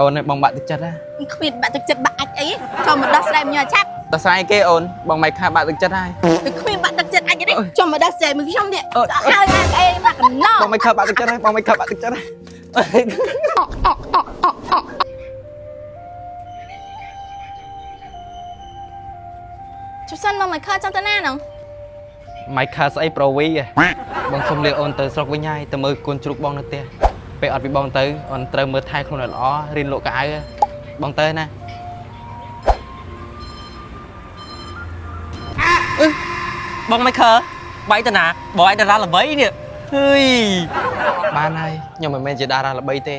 អូនឯងបងបាក់ទឹកចិត្តណា គ្មានបាក់ទឹកចិត្តបាក់អាចអីចូលមកដោះស្រាយមួយឆាប់ ដោះស្រាយគេអូនបងមិនខាបាក់ទឹកចិត្តហើយ គ្មានបាក់ទឹកចិត្តអាចទេចូលមកដោះស្រាយមួយខ្ញុំនេះហើយអីមកកណោ បងមិនខាបាក់ទឹកចិត្តហើយបងមិនខាបាក់ទឹកចិត្តហើយ ជប់សិនមកមិនខើចង់ទៅណាហ្នឹង មិនខាស្អីប្រូវីបងសុំលាអូនទៅស្រុកវិញហើយទៅមើលកូនជ្រូកបងនៅផ្ទះពេលអត់ពីបងទៅអូនត្រូវមើលថែខ្លួនឲ្យល្អរៀនលក់កៅអៅបងទៅណា បងមិនខើបាយតាណាបងឯងតារាល្បីនេះហឺយ បានហើយខ្ញុំមិនមែនជាតារាល្បីទេ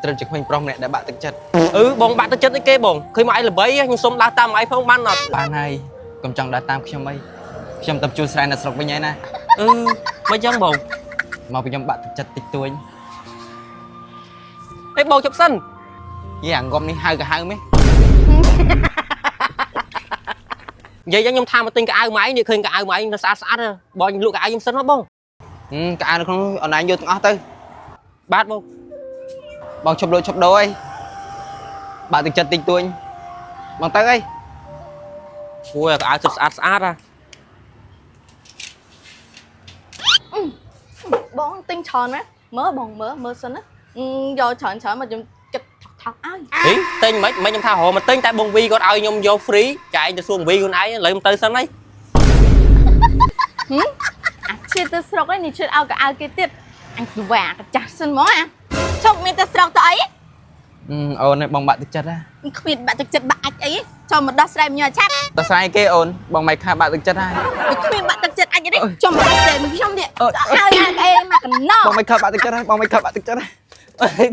ត្រឹមជាក្មេងប្រុសម្នាក់ដែលបាក់ទឹកចិត្ត អឺបងបាក់ទឹកចិត្តអីគេបងឃើញមកឯងល្បីខ្ញុំសុំដើរតាមឯងផងបានអត់ បានហើយកុំចង់ដើរតាមខ្ញុំអីខ្ញុំទៅជួលស្រែនៅស្រុកវិញហើយណា អឺមិនចឹងបង មកពីខ្ញុំបាក់ទឹកចិត្តតិចតួច អេបងជប់សិន យីអាងំនេះហៅក៏ហៅមេះ និយាយចឹងខ្ញុំថាមកទិញកៅអៅមកឯងនេះឃើញកៅអៅមកឯងនៅស្អាតស្អាតបងលក់កៅអៅខ្ញុំសិនមកបង កៅអៅនៅក្នុងអនឡាញយកទាំងអស់ទៅ បាទបង បងឈប់លក់ឈប់ដូរអីបាក់ទឹកចិត្តតិចតួចបងទៅអី អូយកៅអៅសុទ្ធស្អាតស្អាតហ่ะ បងទិញច្រើនណាមើលបងមើលមើលសិនណាយកច្រើនច្រើនមកខ្ញុំគិតថោកថោកឲ្យ ហីទិញមិនមិនខ្ញុំថារកមកទិញតែបងវីគាត់ឲ្យខ្ញុំយក free ចាឯងទៅសួរបងវីខ្លួនឯងឥឡូវខ្ញុំទៅសិនហើយ អាឈៀតទៅស្រុកឯនេះឈៀតឲ្យកៅអៅគេទៀតអញវ៉ាកចាស់សិនហ្មងអាឈប់មានទៅស្រុកទៅអី អូនឯងបងបាក់ទឹកចិត្តណា គ្មានបាក់ទឹកចិត្តបាក់អាចអីចូលមកដោះស្រាយមួយឆាប់ ដោះស្រាយគេអូនបងមិនខាបាក់ទឹកចិត្តហើយ គ្មានបាក់ទឹកចិត្តអាចទេចូលមកដោះស្រាយមួយខ្ញុំនេះហើយអីមកកណោ បងមិនខាបាក់ទឹកចិត្តហើយបងមិនខាបាក់ទឹកចិត្តហើយ